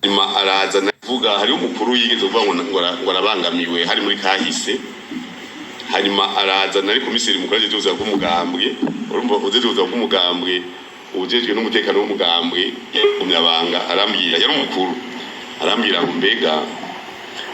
Nyuma araza navuga hariho umukuru yigeze kuvuga ngo arabangamiwe hari muri kahise. Hanyuma araza nari komiseri mukuru ajejwe ubuzima bw'umugambwe. Urumva, ujejwe ubuzima bw'umugambwe, ujejwe n'umutekano w'umugambwe, umunyabanga arambwira, yari umukuru, arambwira ngo mbega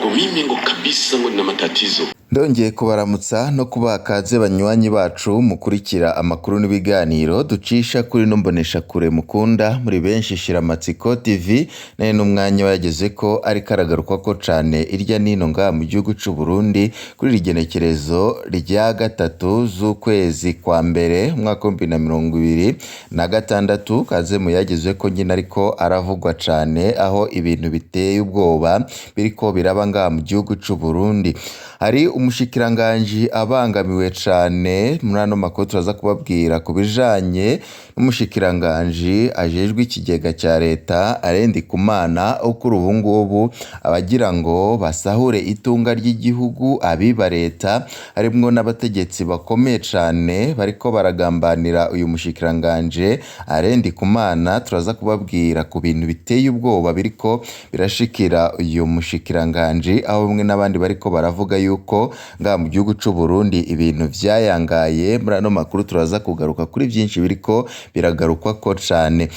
ngo mimi ngo kabisa ngo nina matatizo. Ndongeye kubaramutsa no kubaha kaze, banywanyi bacu mukurikira amakuru n'ibiganiro ducisha kuri no mboneshakure mukunda muri benshi Shiramatsiko TV. Naye n'umwanya wageze ko ariko aragarukwako cane irya nino ngaha mu gihugu c'u Burundi kuri iri genekerezo rya 3 z'ukwezi kwa mbere umwaka w'2026. Kaze muyageze ko nyine ariko aravugwa cane, aho ibintu biteye ubwoba biriko biraba ngaha mu gihugu c'u Burundi. Hari umushikiranganji abangamiwe cane. Muri ano makuru turaza kubabwira ku bijanye n'umushikiranganji ajejwe ikigega ca leta, Alain Ndikumana, kuri ubu ngubu abagira ngo basahure itunga ry'igihugu, abiba leta, harimwo n'abategetsi bakomeye cane bariko baragambanira uyu mushikiranganji Alain Ndikumana. Turaza kubabwira ku bintu biteye ubwoba biriko birashikira uyu mushikiranganji, aho bamwe n'abandi bariko baravuga yuko ngaha mu gihugu c'u Burundi ibintu vyayangaye. Muri ano makuru turaza kugaruka kuri vyinshi biriko biragarukwako cane.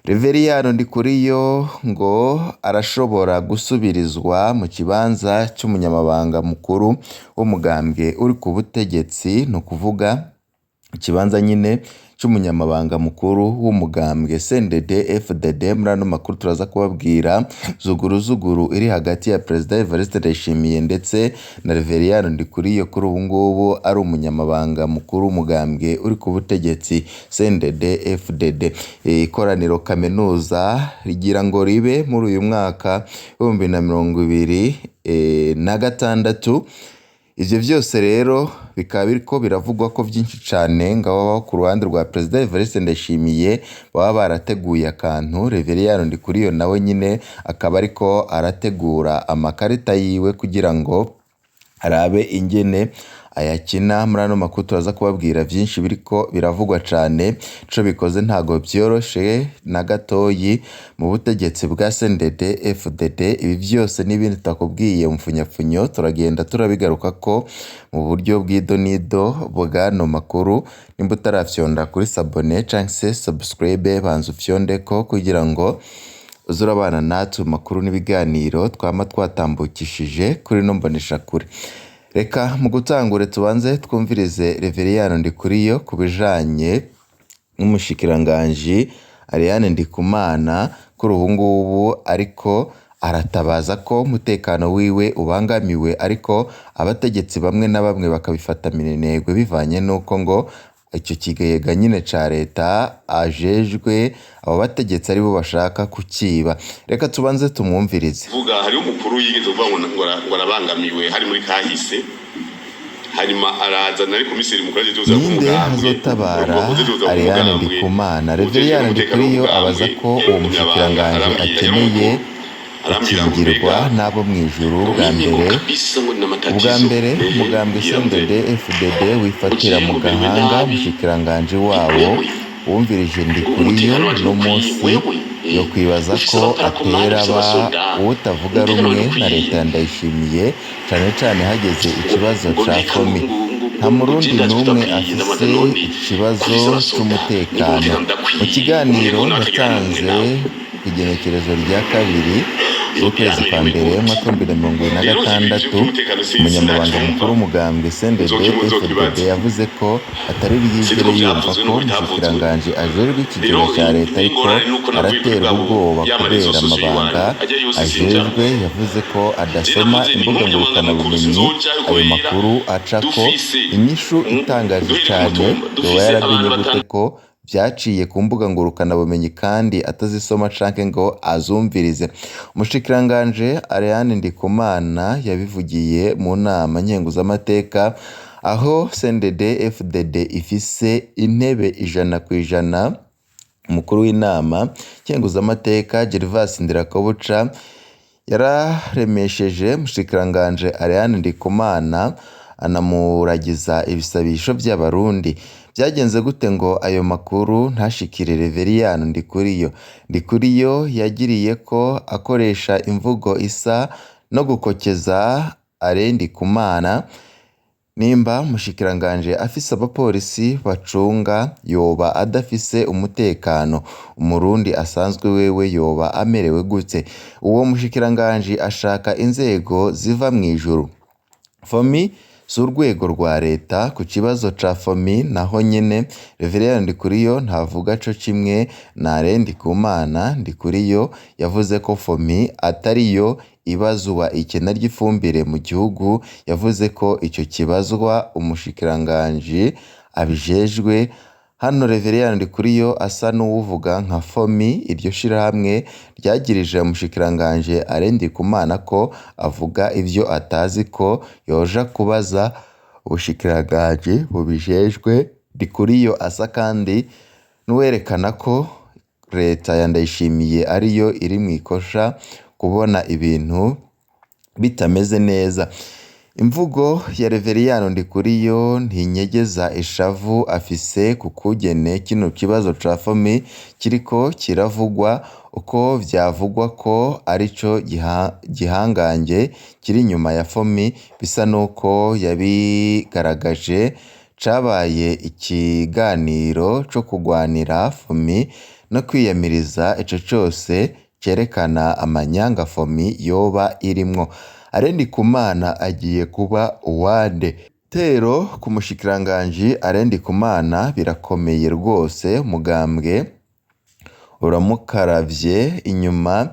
Reveriyano Ndikuriyo ngo arashobora gusubirizwa mu kibanza c'umunyamabanga mukuru w'umugambwe uri ku butegetsi, ni ukuvuga ikibanza nyine c'umunyamabanga mukuru w'umugambwe CNDD FDD. Muri ano makuru turaza kubabwira zuguruzuguru iri hagati ya Perezida Evariste Ndayishimiye ndetse na Reveriyano Ndikuriyo, kuri ubu ngubu ari umunyamabanga mukuru w'umugambwe uri ku butegetsi CNDD FDD. Ikoraniro kaminuza rigira ngo ribe muri uyu mwaka w'2026. Ivyo vyose rero bikaba biriko biravugwa ko vyinshi cane ngaho ku ruhande rwa Perezida Evariste Ndayishimiye baba barateguye akantu. Reveriyano Ndikuriyo nawe nyine akaba ariko arategura amakarita yiwe kugira ngo arabe ingene ayakina. Muri ano makuru turaza kubabwira vyinshi biriko biravugwa cane. Ico bikoze ntago vyoroshe na gatoyi mu butegetsi bwa CNDD FDD. Ibi vyose n'ibindi tutakubwiye mu mfunyapfunyo turagenda turabigarukako mu buryo bw'idonido bw'ano makuru. Nimba utarafyonda kuri s'abonner canke se subscribe, banza ufyondeko kugira ngo uze urabana natwe mu makuru n'ibiganiro twama twatambukishije kuri ino mboneshakure. Reka mu gutangura tubanze twumvirize Reveriyano Ndikuriyo ku bijanye n'umushikiranganji Ariane Ndikumana, kuri ubu ngubu ariko aratabaza ko umutekano wiwe ubangamiwe, ariko abategetsi bamwe na bamwe bakabifata minenegwe bivanye n'uko ngo ico kigega nyine ca leta ajejwe abo bategetsi aribo bashaka kuciba. Reka tubanze tumwumvirize. Vuga hariho umukuru yigeze kuvuga ngo arabangamiwe hari muri kahise. Hanyuma araza nari komiseri mukuru ajejwe ubuzima Ninde bw'umugambwe. azotabara Urumva, ujejwe ubuzima Ariane bw'umugambwe, Ndikumana? ujejwe Reveriyano n'umutekano Ndikuriyo w'umugambwe, abaza ko uwo umunyabanga mushikiranganji arambwira, yari akeneye umukuru, arambwira ngo gukingirwa mbega n'abo mw'ijuru. ngo Bwa mimi ngo mbere kabisa ngo nina ubwa matatizo. mbere umugambwe CNDD FDD wifatira ugiye mu ngo merewe gahanga nabi umushikiranganji wawo. Wewe Wumvirije ngo Ndikuriyo umutekano wanje uno ntukwiye munsi wewe yokwibaza ufise ko abaparakomande, atera ufise aba abasoda, uwutavuga umutekano rumwe wawe na leta ntukwiye. ya Ndayishimiye, cane cane hageze Ngo ikibazo ngo ca mbega ngo Komi. ngo ngo Nta ngo ngo murundi je ndazi n'umwe kudakwiye afise ndabaza none ikibazo ko ufise abasoda nimba c'umutekano. umutekano Mu udakwiye kiganiro umutekano wakagira n'umwe yatanze nawe kw'igenekerezo rya 2 z'ukwezi kwa byamerewe mbere gute? umwaka w'2026, Rero ibi vy'umutekano umunyamabanga mukuru sinavyumva w'umugambwe CNDD nzokimwe FDD nzokibaza yavuze ko atari sinzi bwigere ko yumva vyavuzwe ko n'uko bitavuzwe. umushikiranganji ajejwe Rero ikigega ca leta ariko ingorane nuko navuye kuri araterwa bwabo ubwoba y'amarezo kubera sosiyo amabanga iwanyu ajya yose sinjamwo. ajejwe. Yavuze ko Je adasoma navuze nti imbuga nk'umunyamabanga mukuru ngurukanabumenyi sinzojayo ayo kubera makuru acako. dufise Inyishu itangaje duhereye ku cane, mutumba yoba dufise yaramenye abantu gute batanu ko vyaciye ku mbuga ngurukanabumenyi kandi atazisoma canke ngo azumvirize? Umushikiranganji Ariane Ndikumana yabivugiye mu nama nkenguzamateka, aho CNDD FDD ifise intebe 100%. Umukuru w'inama nkenguzamateka Gervas Ndirakobuca yararemesheje umushikiranganji Ariane Ndikumana, anamuragiza ibisabisho vy'Abarundi. Vyagenze gute ngo ayo makuru ntashikire Reveriyani Ndikuriyo? Ndikuriyo yagiriyeko akoresha imvugo isa no gukokeza Alain Ndikumana. Nimba umushikiranganji afise abapolisi bacunga yoba adafise umutekano, umurundi asanzwe wewe yoba amerewe gute? Uwo mushikiranganji ashaka inzego ziva mw'ijuru. FOMI si urwego rwa leta. Ku kibazo ca FOMI naho nyene Reveriyani Ndikuriyo ntavuga co kimwe na Alain Ndikumana. Ndikuriyo yavuze ko FOMI atariyo ibazwa ikena ry'ifumbire mu gihugu, yavuze ko ico kibazwa umushikiranganji abijejwe. Hano Reveriyani Ndikuriyo asa n'uwuvuga nka FOMI, iryo shirahamwe ryagirije umushikiranganji Alain Ndikumana ko avuga ivyo atazi ko yoja kubaza ubushikiranganji bubijejwe. Ndikuriyo asa kandi n'uwerekana ko leta ya Ndayishimiye ariyo iri mw'ikosha kubona ibintu bitameze neza. Imvugo ya Reveriyani Ndikuriyo ntinyegeza ishavu afise ku kugene kino kibazo ca FOMI kiriko kiravugwa, uko vyavugwa ko arico gihangange kiri inyuma ya FOMI, bisa nuko yabigaragaje. Cabaye ikiganiro co kugwanira FOMI no kwiyamiriza ico cose cerekana amanyanga FOMI yoba irimwo. Alain Ndikumana agiye kuba uwande? Ibitero ku mushikiranganji Alain Ndikumana birakomeye rwose, umugambwe uramukaravye inyuma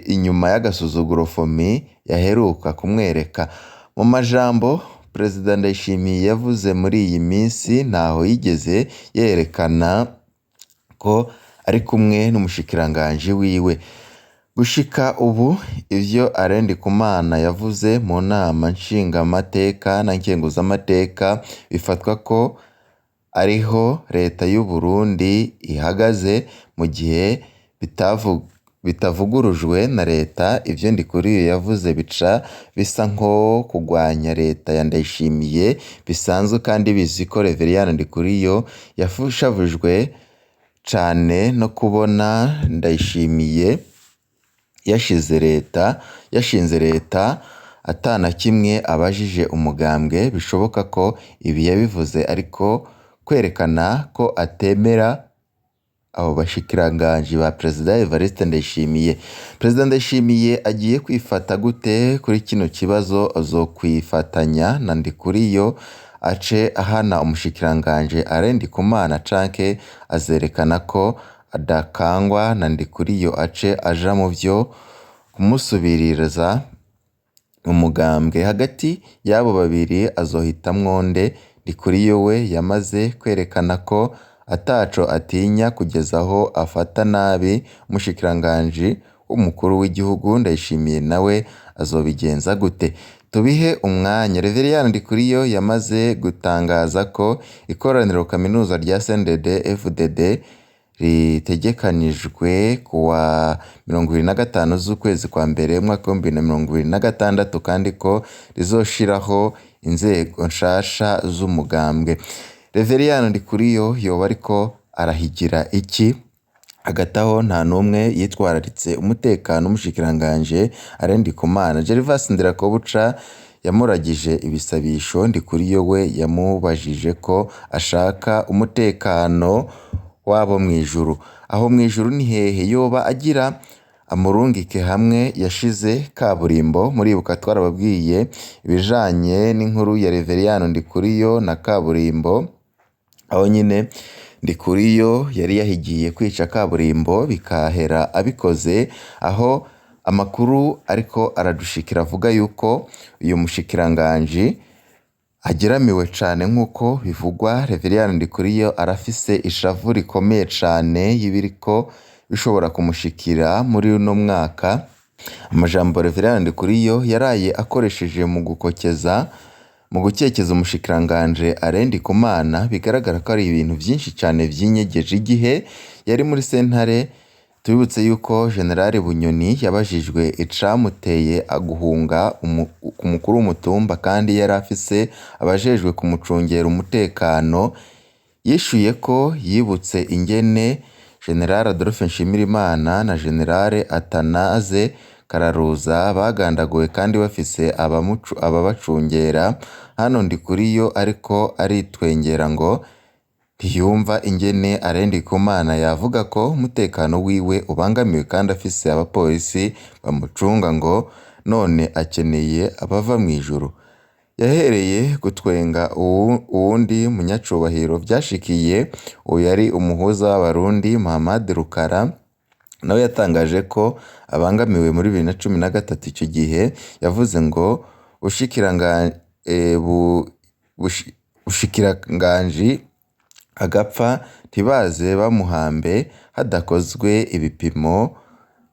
inyuma y'agasuzuguro FOMI yaheruka kumwereka. Mu majambo Perezida Ndayishimiye yavuze muri iyi minsi ntaho yigeze yerekana ko ari kumwe n'umushikiranganji wiwe. Gushika ubu ivyo Alain Ndikumana yavuze mu nama nshingamateka na nkenguzamateka bifatwa ko ariho leta y'u Burundi ihagaze, mu gihe bitavugurujwe na leta. Ivyo Ndikuriyo yavuze bica bisa nko kugwanya leta ya Ndayishimiye bisanzwe kandi bizwi ko Reveriyani Ndikuriyo yashavujwe cane no kubona Ndayishimiye yashinze leta atana kimwe abajije umugambwe. Bishoboka ko ibi yabivuze ariko kwerekana ko atemera abo bashikiranganji ba Perezida Evariste Ndayishimiye. Perezida Ndayishimiye agiye kwifata gute kuri kino kibazo? Azokwifatanya na Ndikuriyo ace ahana umushikiranganji Alain Ndikumana, canke azerekana ko adakangwa na Ndikuriyo ace aja mu vyo kumusubiririza umugambwe? Hagati y'abo babiri azohitamwo nde? Ndikuriyo we yamaze kwerekana ko ataco atinya kugeza aho afata nabi umushikiranganji w'umukuru w'igihugu. Ndayishimiye nawe azobigenza gute? Tubihe umwanya. Reveriyani Ndikuriyo yamaze gutangaza ko ikoraniro kaminuza rya CNDD FDD ritegekanijwe kuwa 25 z'ukwezi kwa mbere umwaka w'ibihumbi bibiri na mirongo ibiri na gatandatu, kandi ko rizoshiraho inzego nshasha z'umugambwe. Reveriyani Ndikuriyo yoba ariko arahigira iki? Hagati aho nta n'umwe yitwararitse umutekano w'umushikiranganji Alain Ndikumana. Gervas Ndirakobuca yamuragije ibisabisho, Ndikuriyo we yamubajije ko ashaka umutekano w'abo mw'ijuru. Aho mw'ijuru ni hehe? Yoba agira amurungike hamwe yashize kaburimbo. Muribuka twarababwiye ibijanye n'inkuru ya Reveriyani Ndikuriyo na kaburimbo, aho nyine Ndikuriyo yari yahigiye kwica kaburimbo bikahera abikoze, aho amakuru ariko aradushikira avuga yuko uyu mushikiranganji ageramiwe cane nk'uko bivugwa. Reveriyani Ndikuriyo arafise ishavu rikomeye cane y'ibiriko bishobora kumushikira muri uno mwaka. Amajambo Reveriyani Ndikuriyo yaraye akoresheje mu gukokeza mu gukekeza umushikiranganji Alain Ndikumana, bigaragara ko ari ibintu vyinshi cane vyinyegeje igihe yari muri sentare. Tubibutse yuko General Bunyoni yabajijwe icamuteye guhunga ku mukuru w'umutumba kandi yari afise abajejwe kumucungera umutekano, yishuye ko yibutse ingene General Adolphe Nshimirimana na General Athanase Kararuza bagandaguwe kandi bafise ababacungera. Hano Ndikuriyo ariko aritwengera ngo ntiyumva ingene Alain Ndikumana yavuga ko umutekano wiwe ubangamiwe kandi afise abapolisi bamucunga, ngo none akeneye abava mw'ijuru. Yahereye gutwenga uwundi munyacubahiro vyashikiye, uwo yari umuhuza w'Abarundi Mohammad Rukara, nawe yatangaje ko abangamiwe muri 2013. Ico gihe yavuze ngo bushikiranganji agapfa ntibaze bamuhambe hadakozwe ibipimo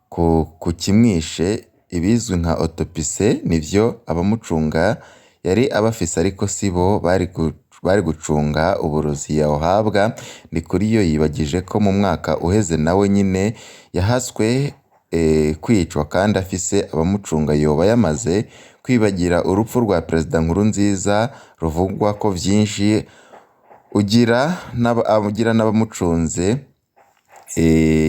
ku kimwishe, ibizwi nka autopsie. Nivyo, abamucunga yari abafise, ariko sibo bari gucunga uburozi yohabwa. Ndikuriyo yibagije ko mu mwaka uheze nawe nyene yahaswe kwicwa kandi afise abamucunga. Yoba yamaze kwibagira urupfu rwa Perezida Nkurunziza ruvugwako vyinshi, ugira n'abamucunze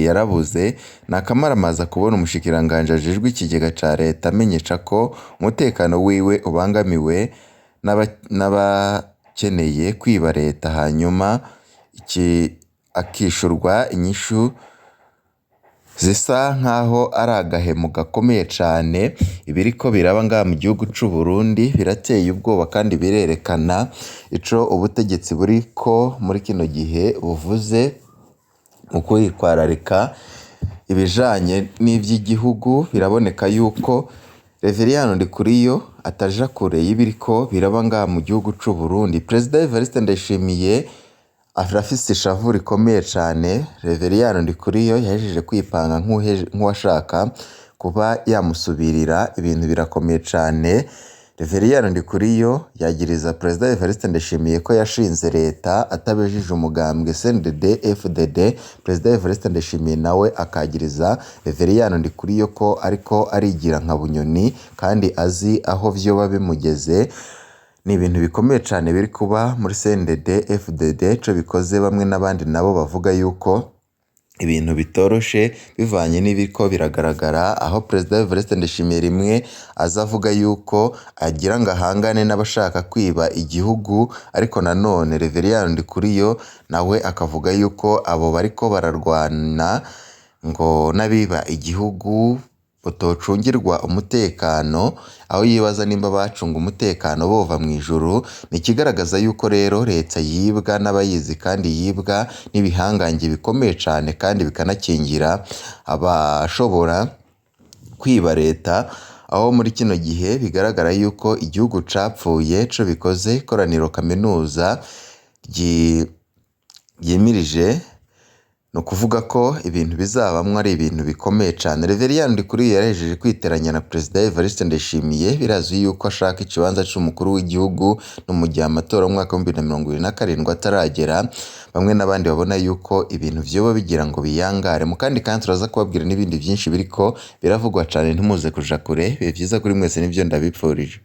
yarabuze. Ni akamaramaza kubona umushikiranganji ajejwe ikigega ca leta amenyesha ko umutekano wiwe ubangamiwe n'abakeneye kwiba leta, hanyuma akishurwa inyishu zisa nkaho ari agahemu gakomeye cane. Ibiriko biraba ngaha mu gihugu c'u Burundi birateye ubwoba kandi birerekana ico ubutegetsi buriko muri kino gihe buvuze mu kwitwararika ibijanye n'ivy'igihugu. Biraboneka yuko Reveriyano Ndikuriyo ataja kure y'ibiriko biraba ngaha mu gihugu c'u Burundi. Perezida Evariste Ndayishimiye arafise ishavu rikomeye cane. Reveriyano Ndikuriyo yahejeje kwipanga nk'uwashaka kuba yamusubirira. Ibintu birakomeye cane. Reveriyano Ndikuriyo yagiriza Perezida Evariste Ndayishimiye ko yashinze leta atabejije umugambwe CNDD FDD. Perezida Evariste Ndayishimiye nawe akagiriza Reveriyano Ndikuriyo ko ariko arigira nka Bunyoni kandi azi aho vyoba bimugeze. Ni ibintu bikomeye cane biri kuba muri CNDD FDD. Ico bikoze, bamwe n'abandi nabo bavuga yuko ibintu bitoroshe bivanye n'ibiriko biragaragara, aho Perezida Evariste Ndayishimiye rimwe aza avuga yuko agira ngo ahangane n'abashaka kwiba igihugu, ariko nanone Reveriyano Ndikuriyo nawe akavuga yuko abo bariko bararwana ngo n'abiba igihugu batocungirwa umutekano, aho yibaza nimba bacunga umutekano bova mw'ijuru. Ni ikigaragaza yuko rero leta yibwa n'abayizi kandi yibwa n'ibihangange bikomeye cane, kandi bikanakingira abashobora kwiba leta, aho muri kino gihe bigaragara yuko igihugu capfuye. Ico bikoze, ikoraniro kaminuza ryimirije, ni ukuvuga ko ibintu bizabamwo ari ibintu bikomeye cane. Reveriyano Ndikuriyo yarahejeje kwiteranya na Perezida Evariste Ndayishimiye. Birazwi yuko ashaka ikibanza c'umukuru w'igihugu no mu gihe amatora y'umwaka w'2027 ataragera, bamwe n'abandi babona yuko ibintu vyoba bigira ngo biyangare. Mu kandi kanya turaza kubabwira n'ibindi vyinshi biriko biravugwa cane, ntimuze kuja kure. Ibihe vyiza kuri mwese nivyo ndabipfurije.